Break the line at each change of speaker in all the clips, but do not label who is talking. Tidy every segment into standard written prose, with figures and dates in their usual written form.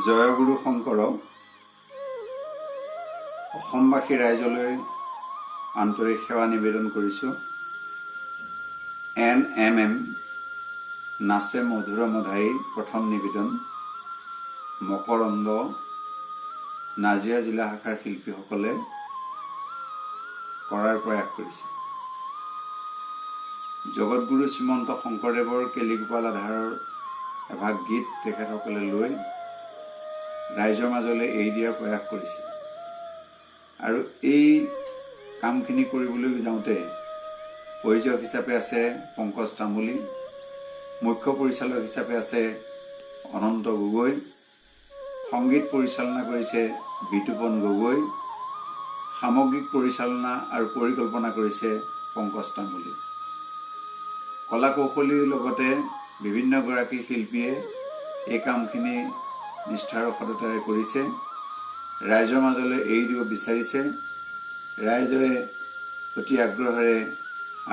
জয়গুৰু শংকৰ। অসমবাসী ৰাইজলৈ আন্তৰিক সেৱা নিবেদন কৰিছোঁ। এন এম এম নাচে মধুৰ মধাইৰ প্ৰথম নিবেদন মকৰন্দ নাজিৰা জিলা শাখাৰ শিল্পীসকলে কৰাৰ প্ৰয়াস কৰিছে। জগতগুৰু শ্ৰীমন্ত শংকৰদেৱৰ কেলিগোপাল আধাৰৰ এভাগ গীত তেখেতসকলে লৈ ৰাইজৰ মাজলৈ এৰি দিয়াৰ প্ৰয়াস কৰিছে আৰু এই কামখিনি কৰিবলৈ যাওঁতে প্ৰযোজক হিচাপে আছে পংকজ তামুলী, মুখ্য পৰিচালক হিচাপে আছে অনন্ত গগৈ, সংগীত পৰিচালনা কৰিছে বিতুপন গগৈ, সামগ্ৰিক পৰিচালনা আৰু পৰিকল্পনা কৰিছে পংকজ তামুলী। কলা কৌশলীৰ লগতে বিভিন্নগৰাকী শিল্পীয়ে এই কামখিনি নিষ্ঠা আৰু সততাৰে কৰিছে, ৰাইজৰ মাজলৈ এৰি দিব বিচাৰিছে। ৰাইজৰে অতি আগ্ৰহেৰে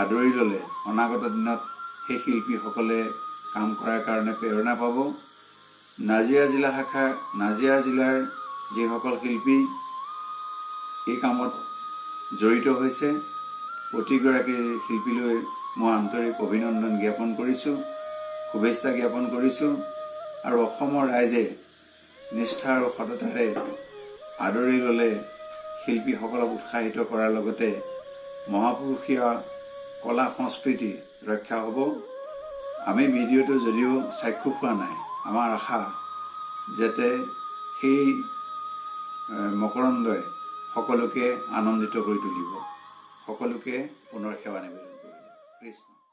আদৰি ল'লে অনাগত দিনত সেই শিল্পীসকলে কাম কৰাৰ কাৰণে প্ৰেৰণা পাব। নাজিৰা জিলা শাখা, নাজিৰা জিলাৰ যিসকল শিল্পী এই কামত জড়িত হৈছে, প্ৰতিগৰাকী শিল্পীলৈ মই আন্তৰিক অভিনন্দন জ্ঞাপন কৰিছোঁ, শুভেচ্ছা জ্ঞাপন কৰিছোঁ আৰু অসমৰ ৰাইজে নিষ্ঠা আৰু সততাৰে আদৰি ল'লে শিল্পীসকলক উৎসাহিত কৰাৰ লগতে মহাপুৰুষীয়া কলা সংস্কৃতি ৰক্ষা হ'ব। আমি ভিডিঅ'টো যদিও চাক্ষুষ হোৱা নাই, আমাৰ আশা যাতে সেই মকৰন্দই সকলোকে আনন্দিত কৰি তুলিব। সকলোকে পুনৰ সেৱা নিবেদন কৰিলোঁ। কৃষ্ণ।